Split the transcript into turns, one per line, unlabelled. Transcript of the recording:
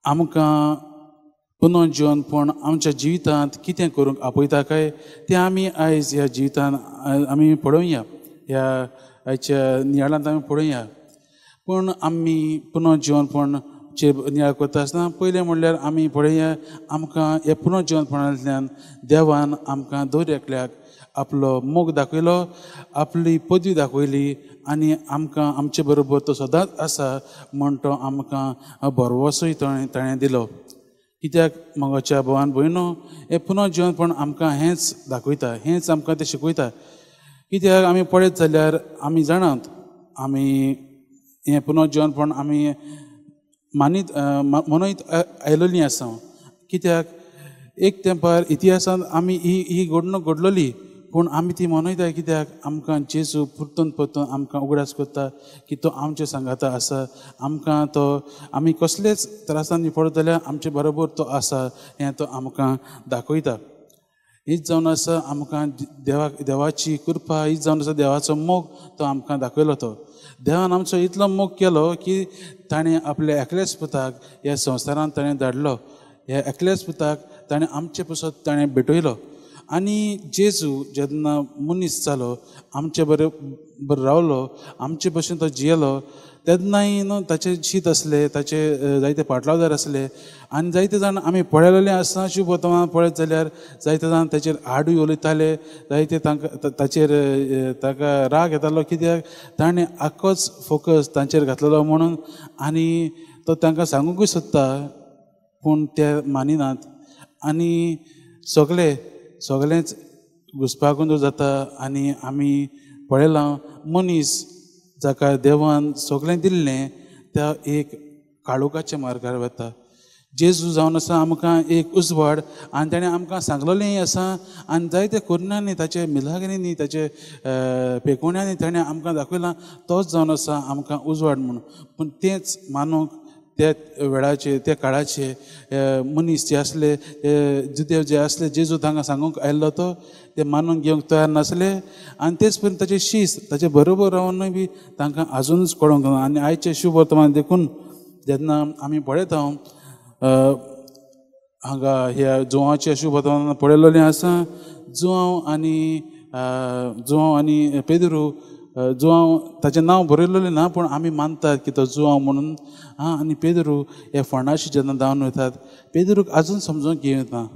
आमकां पुनर्जिवनपण आमच्या जिवितांत कितें करूंक आपयता काय तें आमी आयज ह्या जिवितांत आमी पळोवया, ह्या आयच्या नियाळांत आमी पळोवया. पूण आमी पुनर्जिवनपण चेर नियाळ करता आसतना पयलें म्हणल्यार आमी पळोवया आमकां ह्या पुनर्जिवनपणांतल्यान देवान आमकां दर एकल्याक आपलो मोग दाखयलो, आपली पदवी दाखयली आनी आमकां आमचे बरोबर तो सदांच आसा म्हण तो आमकां भरवंसोय ताणें दिलो. कित्याक मोगाच्या भावान भयणो, हें पुनर्जिवनपण आमकां हेंच दाखयता, हेंच आमकां तें शिकयता. कित्याक आमी पळयत जाल्यार आमी जाणात आमी हें पुनर्जिवनपण आमी मानीत मनयत आयलेलीं आसा. कित्याक एक तेंपार इतिहासांत आमी ही घडणूक घडलेली, पूण आमी ती मनयता कित्याक आमकां जेजू परतून परतून आमकां उगडास करता की तो आमचे सांगाता आसा, आमकां तो आमी कसलेच त्रासांनी पडत जाल्यार आमचे बरोबर तो आसा हें तो आमकां दाखयता. हीच जावन आसा आमकां देवाची कृपा, हीच जावन आसा देवाचो मोग तो आमकां दाखयलो. तो देवान आमचो इतलो मोग केलो की ताणें आपल्या एकल्याच पुताक ह्या संवसारांत ताणें धाडलो, ह्या एकल्याच पुताक ताणें आमचे पासत ताणें भेटयलो. आनी जेजू जेन्ना मनीस जालो, आमचे बरोबर रावलो, आमचे भशेन तो जियेलो, तेन्नाय न्हू ताचे शीत आसले, ताचे जायते पाटलावदार आसले आनी जायते जाण आमी पळयलेलें आसना. शुभ वर्तमान पळयत जाल्यार जायते जाण ताचेर आडूय उलयताले, जायते तांकां ताचेर ताका राग येतालो कित्याक ताणें आख्खोच फोकस तांचेर घातलेलो म्हणून. आनी तो तांकां सांगुंकूय सोदता पूण ते मानिनात आनी सगळेंच घुसपागोंदळ जाता. आनी आमी पळयलां मनीस जाका देवान सगळें दिल्लें त्या एक काळोखाच्या मार्गार वता. जेजू जावन आसा आमकां एक उजवाड आनी ताणें आमकां सांगलेलेंय आसा आनी जायते कोरण्यांनी ताचे मिलाग्रींनी ताचे पेकोण्यांनी ताणें आमकां दाखयलां तोच जावन आसा आमकां उजवाड म्हूण. पूण तेंच मानूंक त्या वेळाचे त्या काळाचे मनीस जे आसले, जुदेव जे आसले, जेजू तांकां सांगूंक आयिल्लो तो ते मानून घेवंक तयार नासले आनी तेच पर्यंत ताचे शीस ताचे बरोबर रावनूय बी तांकां आजुनूच कळोंक ना. आनी आयचें शुभ वर्तमान देखून जेन्ना आमी पळयता हांगा ह्या जुवांचें शुभ वर्तमान पळयलेलें आसा. जुवांव आनी पेद्रू, जुवांव ताचें नांव बरयलेलें ना पूण आमी मानतात की तो जुवांव म्हणून. आनी पेद्रू हे फोंडाशी जेन्ना धांवन वतात, पेद्रूक आजून समजूंक येना.